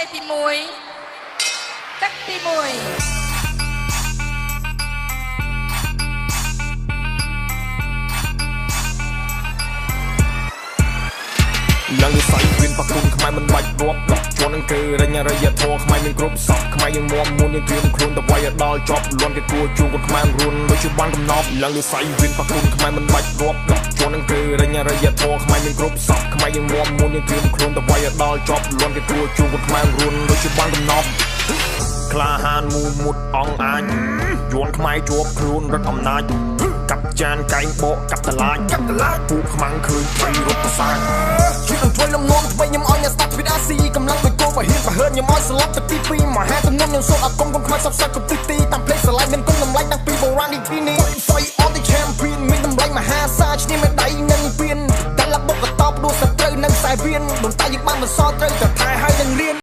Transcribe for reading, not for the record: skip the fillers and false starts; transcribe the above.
សេទី1ទឹកទី1 ឡើងវិស័យវៀនបគុណខ្មែរមិនបាច់រាប់ដកជន់នឹងគឺរញអរិយធម៌ខ្មែរមានគ្រប់សពខ្មែរយើងមមុនយើងត្រៀមខ្លួនទៅវាយឲ្យដល់ចប់លន់គេគួជួងគាត់ខ្មែររួនដូចជាបានកំណប់ឡើងវិស័យវៀនបគុណខ្មែរមិនបាច់រាប់ដកជន់នឹងគឺរញអរិយធម៌ខ្មែរមានគ្រប់សពខ្មែរយើងមមុនយើងត្រៀមខ្លួនទៅវាយឲ្យដល់ចប់លន់គេគួជួងគាត់ខ្មែររួនដូចជាបានកំណប់ក្លាហានមូមុតអងអាចយួនខ្មែរជាប់ខ្លួនរត់អំណាចកាប់ចានកែងបកកាប់តឡាចកាប់តឡាចពួកខ្មាំងឃើញត្រីរត់ប្រសាទ ជួយនឹងជួយលំនាំថ្មីខ្ញុំឲ្យអ្នកស្ដាប់ទ្វីអាស៊ីកម្លាំងដូចគោបើហ៊ានបើហឺនខ្ញុំឲ្យស្លាប់ទៅទី2មហាទំនំខ្ញុំសូត្រអគុំគុំខ្មែរសពសាច់គ្រប់ទិសទីតាមភ្លេងស្រឡាញ់មានគុណតម្លៃតាំងពីបុរាណនេះទីនេះហ្វៃ on the champion មានតម្លៃមហាសាលឈ្នះមេដៃនឹងពៀនតែលបុកកតបដួសត្រូវនឹងខ្សែវៀនដូនតាយើងបានបន្សល់ត្រូវតែថែហើយនឹងរៀន។